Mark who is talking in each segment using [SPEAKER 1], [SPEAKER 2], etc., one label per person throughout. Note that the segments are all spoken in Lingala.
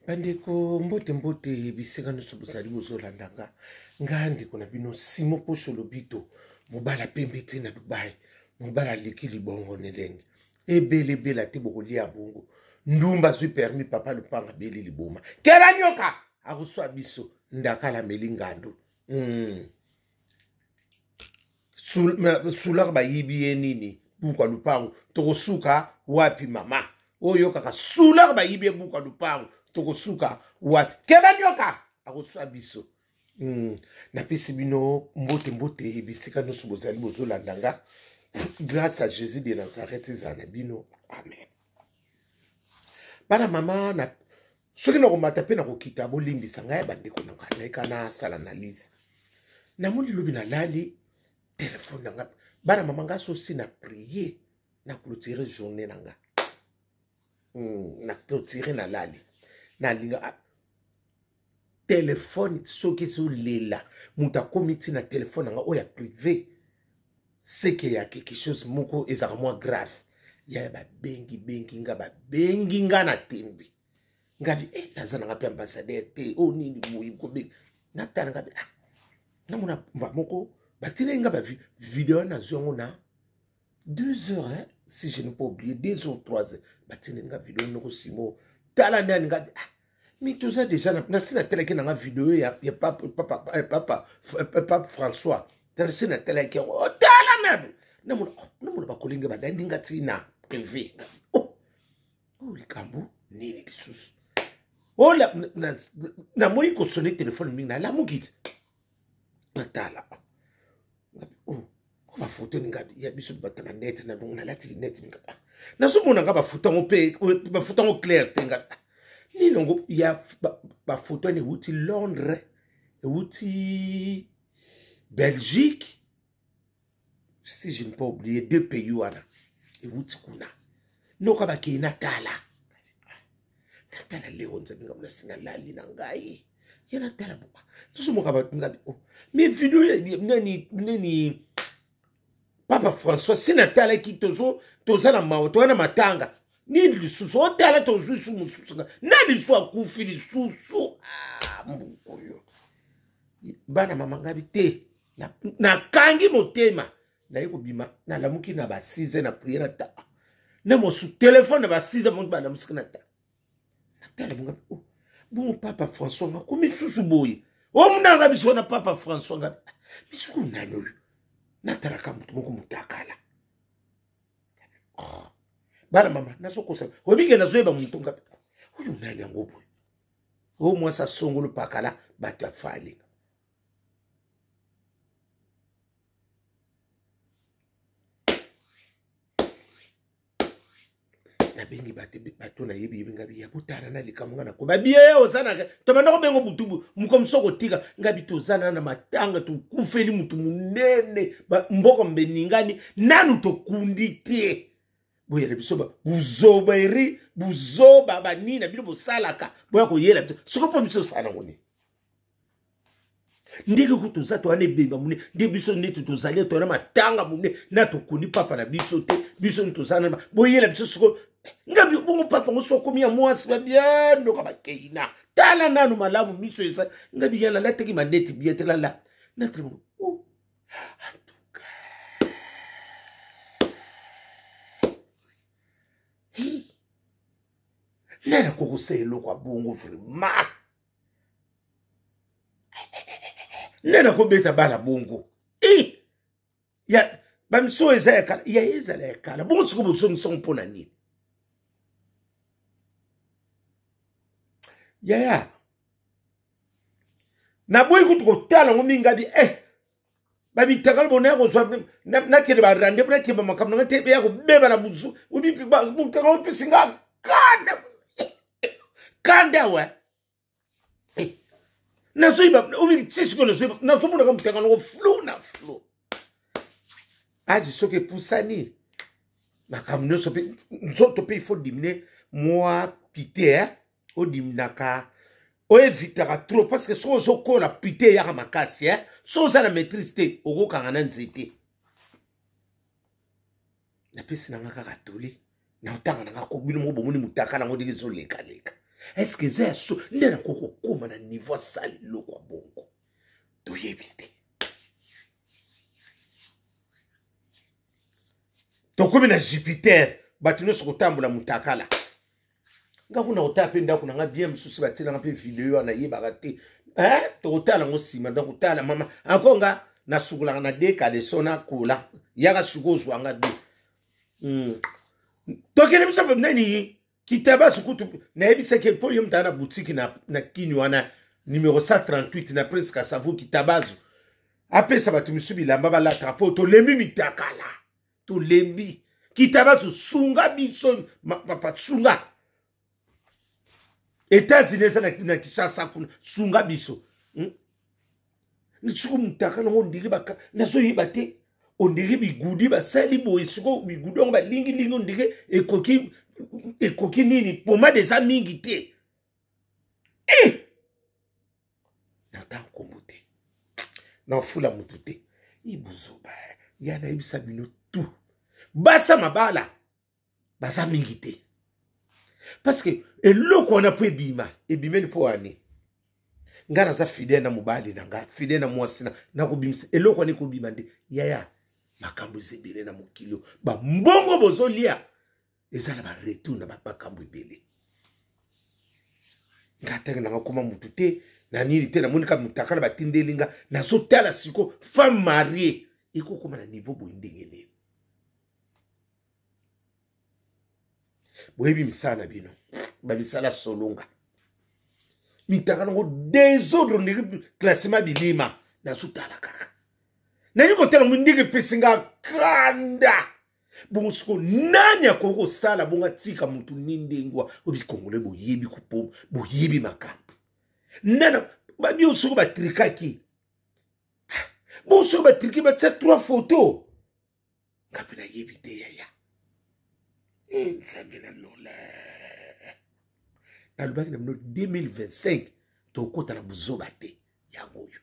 [SPEAKER 1] Bandeko, mbote mbote bisika nyonso bozali bozolanda nga. Nga ndeko na bino Simon Posho Lobito, mobala pembe ti na Dubai, mobala aleki libongo na elenge. Ebele ebela te bokolia bongo. Ndumba azwi permis papa lupanga beli liboma. Keba nyoka akoswa biso ndakala meli ngando. Soulard bayibi ye nini buka lupango tokosuka wapi mama oyo kaka soulard bayibi ye buka lupango tokosuka wapi keba nyoka akoswa biso. Napesi bino mbote mbote bisika nyonso bozali bozolanda nga. Grâce à Jésus de Nazareth ezala na bino, amen. Bana mama na soki nakomata mpe nakokita, bolimbisa ngai bandeko na ngai, nayeka nasala analyse. Namoni lobi nalali telefone na ngai, bana mama, ngai sosi na prier na clôturer journée na nga, na clôturer, nalali, nalinga telefone soki ezolela, moto akomi ntina telefone na nga oyo ya privé, seke ya quelque chose moko ezalaka mwa grave. Yaya, babengi bengi nga, babengi nga na tembe. Ngabi eh, naza nanga mpe ambassadeur te o nini boye kobenga. Natala ngabi, ah, namona mba moko batinaki nga bavideo, nazwi yango na 2 heures, hein, si je ne pas oublier 2 heures, 3 heures. Batindeli nga video noko Simo, tala nani. Nga ah, mais toza déjà nasi natelaki nanga video ya pape, papa, papa, pape François. Nasi natelaki yango, oh, tala nanu. Namona, oh, namona bakolinga balandi nga ntina privé. Oh, oh, likambo nini lisusu? Oh, namoni kosone telefone mingi, nalamuki te, natala, oh, bafoto ninga ya biso bato na net na bongo, nalati linete minga, nazomona nga bafoto yango mpe bafoto yango clair te. Nga nini yango ya bafoto wana ewuti Londres, ewuti Belgique, si je ne pas oublier deux pays wana, ewuti kuna. Noka bakei, natala, natala leo nzambe nga nasi nalali na ngai ya natala bo nazomoka bato ngabi, oh, mais video nani nani Papa François si natalaki, toza na mawa, toza na matanga nini lisusu otala, tozwi su mosusu nani lisusu akufi lisusu. Ah, mbuku oyo bana mama ngabi te, nakangi motema, naye kobima, nalamuki na ba 6 na prier na ta na mosu telefone na ba 6 moto balamusiki na ta natala bonga, oh, bongo Papa François nga komi lisusu boye omunanga biso wana Papa François nga biso nani oyo natalaka moto moko motakala. Oh, bana mama, nazokosa obike, nazoyeba moto nga oyo nani yango boye o mwasi asongolo pakala bato ya fali. Nabengi bato, bato nayebi yebi ngabi ya botala na likambo nga nakoba bie oza na tobanda kobengo butu moko mosu kotika ngabi toza na matanga, tokufeli motu monene, mboka mbeningani nanu tokundi te. Boyela biso buzoberi, buzoba banini na bino bosalaka, boya koyela biso soko mpo biso osala yango nini? Ndenge ku toza towana ebemba monene nde biso neti tozali towana matanga monene na tokundi papa na biso te, biso nde toza na boyela biso siko ngabi bongo papa ngo sokomi ya mwasi babianoka bakei na tala nanu malamu miso eza ngabi ya nalataki maneti bien te lala natala oh, en tout cas hey. Nani akokosala eloko ya bongo vraiment? Nani akobeta bana bongo? E ya bamiso eza ya kala, ya ezala ya kala bongo, sikoyo bozongisongo mpo na nini? Yaya, naboyi kutu kotala yango mingi abi eh, babitakala bona ya kozwa nakende barande nakende makambo nanga te ya kobeba na buzu mutaka opesi nga kanda kanda we nazoyiba ti sikoyo nazoyiba, nazomonaka mutaka noko flu na flu aji soki epusani makambo nyonso mpe nzoto mpe il faut diminuer mwa pite, eh? Odiminaka, oevitaka trop parce que soki ozokola pite eyaka makasi, eh? Soki oza na maîtrise te okokanga na nzete. Napesi nanga kaka toli na otanga nanga ko bino moko bomoni mutaka nango ndenge ezolekaleka. Estce eza ya so nde nakoki kokóma na niveau asala eloko ya bongo? Toyebi te. Tokomi na Jupiter, bato nyonso kotambola mutakala. Nga kuna kotala mpe ndako na nga bien, mosusu batielanga mpe video wana, nayebaka te. Tokotala yango nsima. Donc kotala mama encore, nga nasukolaka na de kaleso nakola yaka sikoyo ozwa nga de. Tokende biso nani kitaba sukutu. Nayebisaki mpo ye moto na boutique na Kini wana, numéro 138 na Prince Kasavu. Kitabazo apesa bato misusu bilamba balataka mpo tolembi mitakala, tolembi. Kitabazo, sunga biso papa, sunga. États-Unis eza na Kinshasa kuna, sunga biso. Siko mutaka nango ondiri baka, nazoyeba te, ondiri bigudi basali boye. Siko bigudi yango balingilingi, ondiri ekoki ekoki nini, pomade eza mingi te. Eh! Nata nkombo te, nafula motu te, ibuzoba ya nayebisa bino tu. Basa mabala baza mingi te, parce que eloko wana mpo ebima, ebimeli mpo wani. Ngai naza fidèle na mobali na ngai, fidèle na mwasi na nakobimisa eloko wana, ekobima nde. Yaya, makambo eza ebele na mokili. Bambongo bozolia eza na baretour na bamakambo ebele. Nga ntange nanga koma mutu te na nini te, namoni kaka mutaka na batindeli nga, nazotala siko femme mariée ekokoma na niveau boye ndenge nini? Boyebi misala na bino, bamisala solonga mitaka nango désordre, ndenge classement bilima. Nazotala kaka, nani kotala ngo ndenge epesi nga kanda bongo. Siko nani akoki kosala bongo, atika motu ni ndengwa oyo? Bikongole boyebi kopoma, boyebi makambo. Nana babi soko batrikaki bongo, soko batriki, batia trois photo, nga mpe nayebi te. Yaya, e Nzambe na lola, nalobaki na bino 2025 tokota na buzoba te. Yango oyo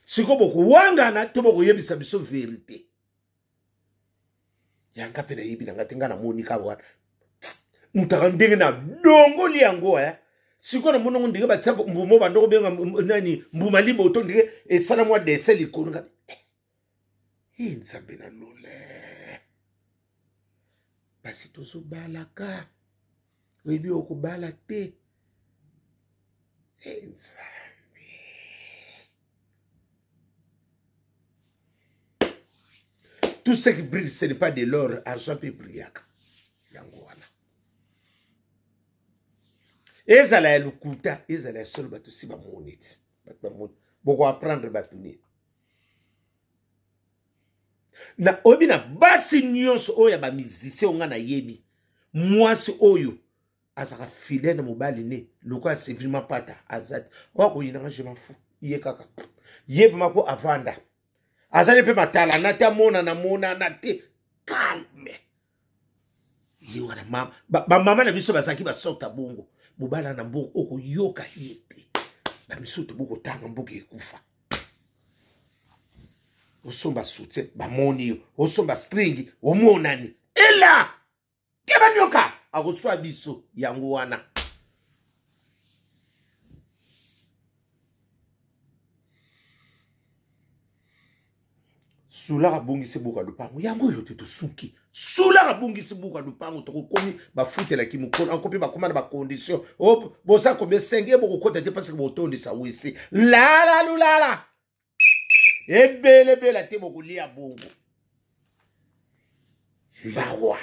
[SPEAKER 1] sikoyo bokowangana to bokoyebisa biso verité. Yanga mpe nayebi na nga te. Nga namoni kaka wana mutaka ndenge na dongoli yango. Sikoyo namoni yango ndenge batia mbuma, bando kobenga nani, mbuma liboto, ndenge esala mwa dessin likolo. Nga e Nzambe na lola, basi tozobalaka, oyebi okobala te. E Nzambe, tout ce qui brille, ce n'est pas de l'or. Argent mpe brillaka. Yango wana, ezala ya lokuta, ezala ya solo, bato si bamoni ti bato bamoni, bokoapprendre bato nini? Na oyebi na basi nyonso oyo ya bamusicien oyo nga nayebi, mwasi oyo azalaka fidèle na mobali ne lokola Sylvie Mapata aza te. Oyo akoyinanga, je m'en fous. Ye kaka ye vraiment ko avanda, azali mpe matalana te, amonana monana te, calme. Ye wana mama, bamama na biso bazalaki basorte ya bongo. Mobala na mbongo, okoyoka ye te. Bamisusu bokotanga mboka ekufa. Osomba soutien, bamoni yo. Osomba string, omonani. Ela keba, nyoka akoswa biso. Yango wana sulaka abongisi buka lupango. Yango oyo te, tosuki. Sulaka abongisi buka lupango, tokokomi bafutelaki mokolo anko mpe bakoma na bacondition. O boza combien? 5 ye bokokota te parce que botondisa wese lala lulala ebelebela te, bokolia bongo mawa.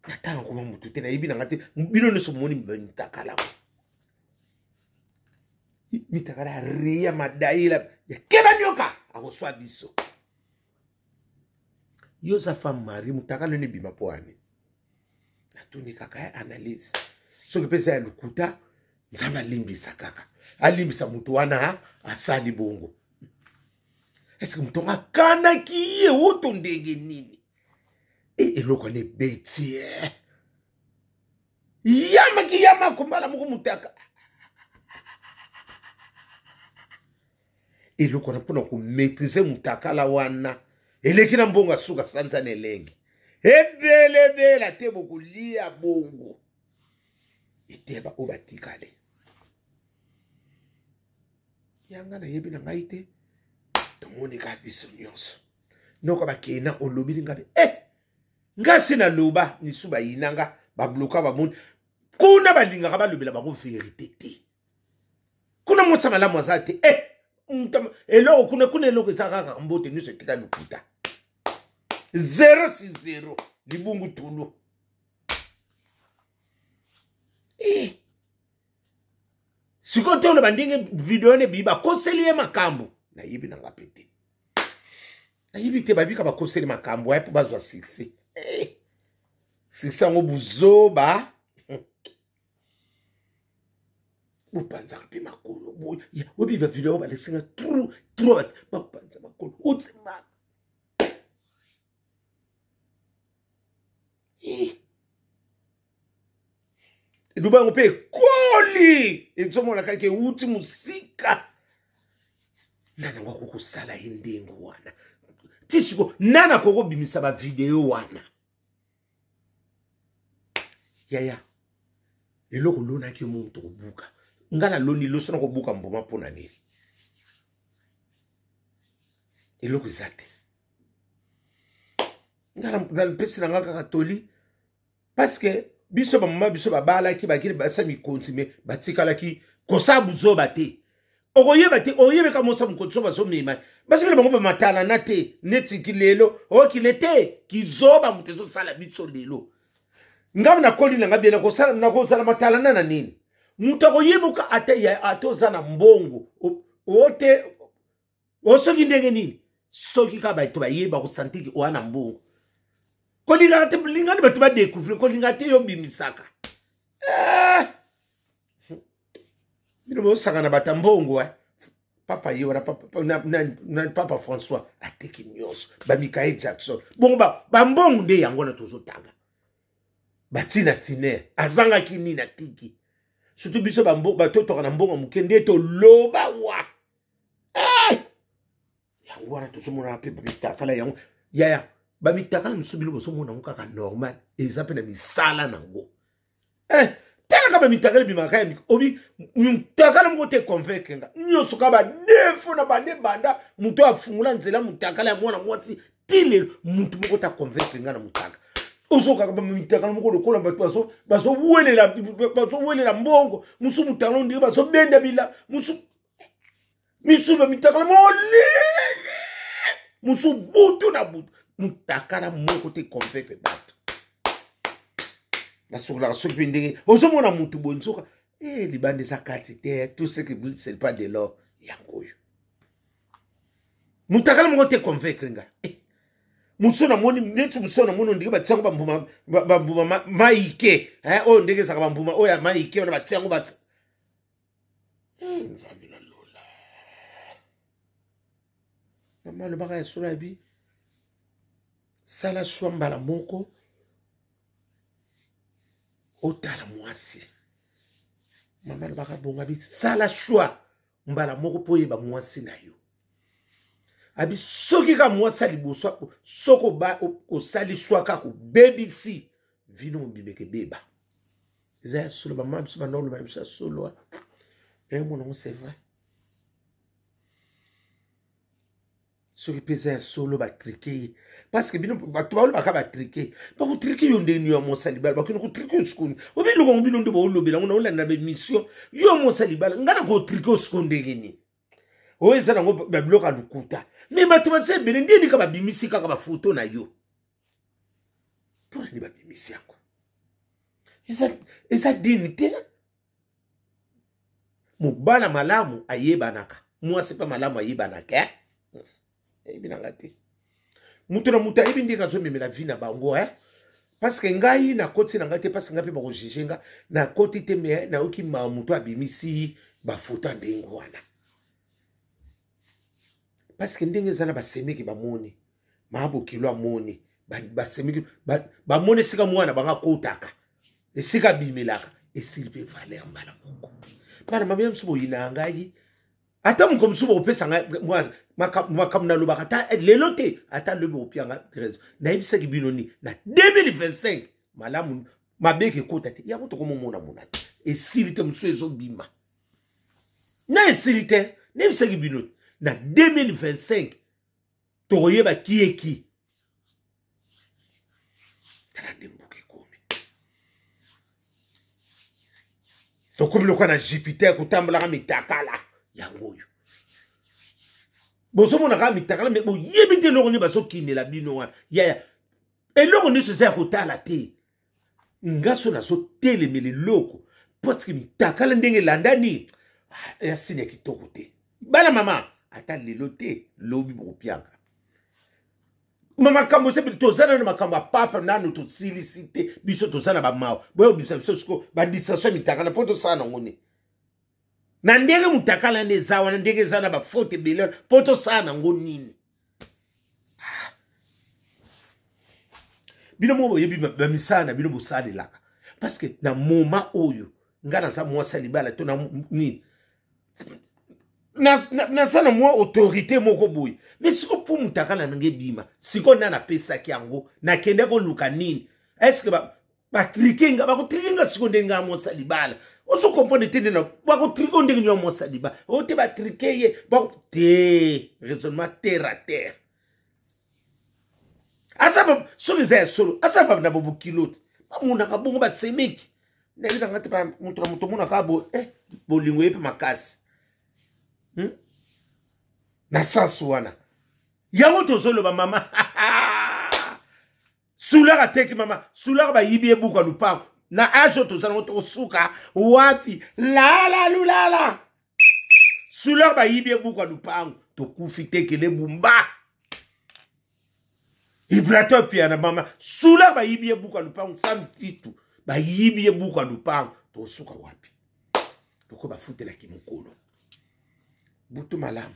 [SPEAKER 1] Natanga koma motu te, nayebi nanga te. Bino nyonso bomoni mitakala, mitakala reya madayela ya keba, nyoka akoswa biso. Yo oza femme mariée, mutakala nini ebima mpo wani? Natuni kaka ya analyse. Soki mpe eza ya lokuta, Nzambe alimbisa kaka, alimbisa moto wana asali bongo. Eske moto yango akanaki ye oto ndenge nini? E eloko wana ebeti e yamaki yamako mbala moko mutaka eloko wana mpona komaîtrise mutakala wana eleki na mbongo asuka sanza na elengi ebelebela te, bokolia bongo. Eteya baoyo batikali. Yanga nayebi na ngai te, tomoni kaka biso nyonso noko bakei na olobili ngai eh, nga se naloba misu bayina nga babloka bamoni kuna balingaka balobela bango verite te. Kuna mosa malamu aza te eh, eloko kuna kuna eloko eza kaka mbote nyonso etika lokuta 0 si 0 libungu tulu eh. Sikoyo te oloba ndenge video wana ebiyi bakoseli ye makambo, nayebi nanga mpe te, nayebi te babika bakoseli makambo aye mpo bazwa succès eh. Succès yango buzoba, bopanzaka mpe makolo oyebi bavideo balesinga tro tro bapanza makolo otima eh. Eluba yango mpe ekoli ezomona kaka ewuti mosika. Nani yango akoki kosala ye ndenge wana ti siko? Nani akoki kobimisa bavideo wana? Yaya, eloko olonaki yo moto kobuka. Nga naloni loso na kobuka mbuma mpo na nini? Eloko eza te. Nga napesi na nga kaka toli, parce que biso bamama biso babalaki bakili basa mikonzi, me batikalaki kosala buzoba te. Okoyeba te, oyebeka mosa mokonzi so bazomema basikela bango bamatalana te neti kilelo okile te kizoba moto ezosala biso lelo. Ngai nakoli na ngai bien, nakozala matalana na nini? Moto akoyebuka ata ata oza na mbongo ote osoki ndenge nini, soki kaka bato bayeba kosantiki oya na mbongo. Kolingaka te, lingani bato badécouvrir, kolinga te yo bimisaka eh! Bino bosaka na bato ya mbongo eh? Papa ye wana papa, na, papa François ateki nyonso, bamikael Jackson bongo bambongo nde yango wana tozotanga batina tiner azangaki nini atiki. Surtout biso batotoka na mbongo moke nde toloba wa eh! Yango wana tozomona mpe bamitakala yango yaya, bamitakala mosusu bino bozomona yango kaka normal, eza mpe na misala nango eh, talaka bamitakala ebimaka ya obi mutakala moko te convaincre nga nyonso kaka badefo na bande banda moto afungola nzela mutakala ya mwana mwasi ti lelo motu moko te aconvaincre nga na mutaka. Ozokaka bamitakala moko lokola bato bazowelela mbongo, mosu mutakala ndenge bazobenda bila mosu misu bamitakala molili mosu butu na butu, mutakala moko te convaincre bato. Nasokolaka soki mpe ndenge ozomona mutu boye nzoka eh, libanda eza kati te, tout ce qui brille c'est pas de l'or. Yango oyo mutakala moko te convaincre nga eh. Mosusu namoni neti mosusu namoni ondenge batia yango bambuma bambuma maike oyo ndenge ezalaka bambuma oyo ya maike wana batia yango batia eh, Nzambe na lola, mama alobaka ya solo, abi sala shwa mbala moko otala mwasi. Mama alobaka bongo, abi sala shwa mbala moko mpo oyeba mwasi na yo. Abi soki kaka mwasi ya liboso, soki osali shwa kaka obebisi vino mobimeka ebeba. Eza ya solo, bamama biso banda oloba na biso ya solo nayomona yango, c'est vrai. Soki mpe eza ya solo batrike ye, parce que bino bato balobaka batrike, bakotrike yo ndenge yo ya mwasi ya libala, bakende kotrike yo sikoyo. Obi eloko yango bino nde baolobela yango, naolanda baémission yo mwasi ya libala, ngai nakotrike yo sikoyo ndenge nini? Oyo eza nango babiloko ya lokuta, me bato baza ebele nde nika babimisi kaka bafoto na yo. Mpona nini babimisi yango? Eza dini te. Mobala malamu ayebanaka, mwasi mpe malamu ayebanaka eh? Ayebi nanga te, moto na moto ayebi ndenge azomemela vi na bango eh? Parce que ngai nakoti na ngai te, parce que ngai mpe bakojuge nga nakoti te, me nayoki ma moto abimisi bafoto ya ndenge wana, parce que ndenge eza na basemeki bamoni maabokilo amoni basemeki bamoni esika mwana bango akotaka, esika abimelaka, esili mpe valeur mbala moko. Bana mabia mosusu boyina ngai, ata moko mosusu bokopesa ngai makambo nalobaka ata lelo te, ata lobi bokopia ngai raison. Nayebisaki bino nini na 2025? Malamu mabeke ekota te, yango tokomomona mona te. Esili te, mosusu ezobima na esili te. Nayebisaki bino na 2025 tokoyeba kieki. Tala nde mboka ekomi, tokomi lokola na Jupiter, kotambolaka mitakala. Yango oyo bozomona kaka mitakala, me boyebi te eloko nini bazokinela bino wana. Yaya, eloko nyonso eza ya kotala te. Nga so nazotelemela eloko parce que mitakala ndenge elandani, ah, ya sini ya kitoko te. Bana mama, ata lelo te, lobi bokopianga makambo eza. Toza nano makambo ya papa, nano tosilisi te. Biso toza na bamawa, boya kobimisa biso siko badistraction ya mitakala mpo tosala nango nini? Na ndenge mutakala nde eza wana, ndenge eza na bafaute ebele, mpo tosala nango nini? Ah. Bino moko boyebi bamisala na bino bosalelaka, parce que na moment oyo nga naza mwasi ya libala to na nini, naza na mwa autorité moko boye. Me siko mpo mutakala nanga ebima sikoyo, nda napesaki yango, nakende koluka nini? Estce batrike nga, bakotrike nga siko ndenge nga mwasi ya libala? Ozo comprendre te ndenge bakotrike ndenge nini mwasi ya libala oyo te, batrike ye te. Raisonnement terre à terre. Aza soki eza ya solo, aza na bobokilo te, bamonaka bongo basemeki. Nayebi nanga te, moto na moto omonaka bo eh, bolingo ye mpe makasi, Na sens wana yango tozoloba mama Sulaka ateki mama Sulaka, bayibi ye buka lupango. Na age oyo toza nango, tokosuka wapi? Lala lulala, Sulaka bayibi ye buka lupango, tokufi tekele bumba Ibrato Piana. Mama Sula bayibi ye buka lupango, Sam Titu bayibi ye buka lupango, tokosuka wapi? Loko bafutelaki mokolo butu malamu.